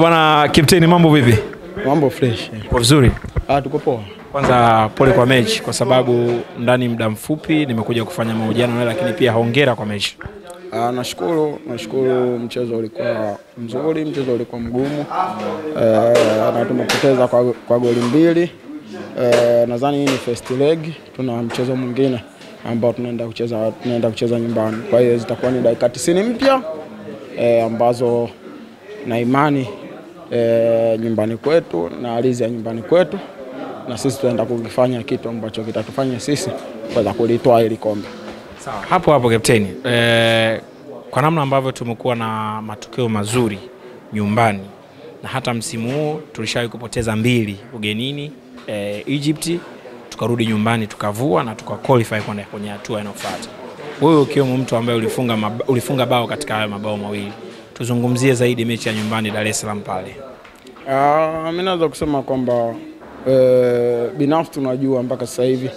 Bwana Kapteni, mambo vipi? Mambo fresh. Kwa vizuri? Tuko poa. Kwanza pole kwa mechi kwa sababu ndani muda mfupi nimekuja kufanya mahojiano nawe, lakini pia hongera kwa mechi. Nashukuru, mchezo ulikuwa mzuri, mchezo ulikuwa mgumu. Na tumepoteza kwa goli 2. Nadhani hii ni first leg, tuna mchezo mwingine ambao tunaenda kucheza nyumbani. Kwa hiyo zitakuwa ni dakika 90 mpya ambazo na imani nyumbani kwetu na ardhi ya nyumbani kwetu, na sisi tunaenda kukifanya kitu ambacho kitatufanya sisi kuweza kulitoa hili kombe. Sawa, hapo hapo Kapteni, kwa namna ambavyo tumekuwa na matokeo mazuri nyumbani na hata msimu huu tulishawahi kupoteza 2 ugenini Egypt, tukarudi nyumbani tukavua na tukaqualify kwenda kwenye hatua inayofuata. Wewe ukiwa mtu ambaye ulifunga bao katika hayo mabao 2, tuzungumzie zaidi mechi ya nyumbani Dar es Salaam pale. Mimi naweza kusema kwamba binafsi tunajua mpaka sasa hivi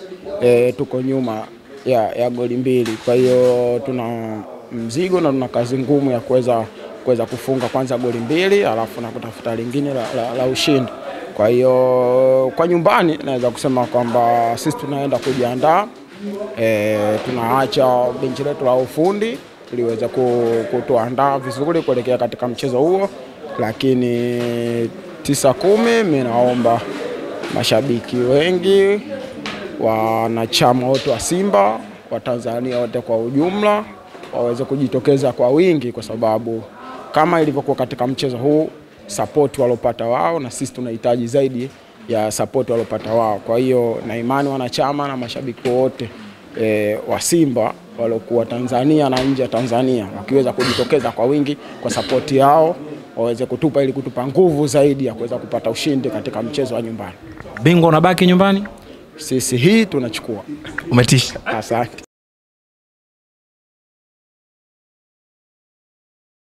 tuko nyuma ya goli 2. Kwa hiyo tuna mzigo na tuna kazi ngumu ya kuweza kufunga kwanza goli 2 alafu na kutafuta lingine la ushindi. Kwa hiyo kwa nyumbani naweza kusema kwamba sisi tunaenda kujiandaa, tunaacha benchi letu la ufundi liweze kutuandaa vizuri kuelekea katika mchezo huo. Lakini 9-10 mimi naomba mashabiki wengi, wanachama wote wa Simba, wa Tanzania wote kwa ujumla, waweze kujitokeza kwa wingi, kwa sababu kama ilivyokuwa katika mchezo huu support walopata wao na sisi tunahitaji zaidi ya support walopata wao. Kwa hiyo na imani wanachama na mashabiki wote wa Simba walokuwa Tanzania na nje ya Tanzania wakiweza kujitokeza kwa wingi kwa support yao, waweze kutupa ili kutupa nguvu zaidi ya kuweza kupata ushindi katika mchezo wa nyumbani. Bingwa unabaki nyumbani? Sisi hii tunachukua. Umetisha. Asante.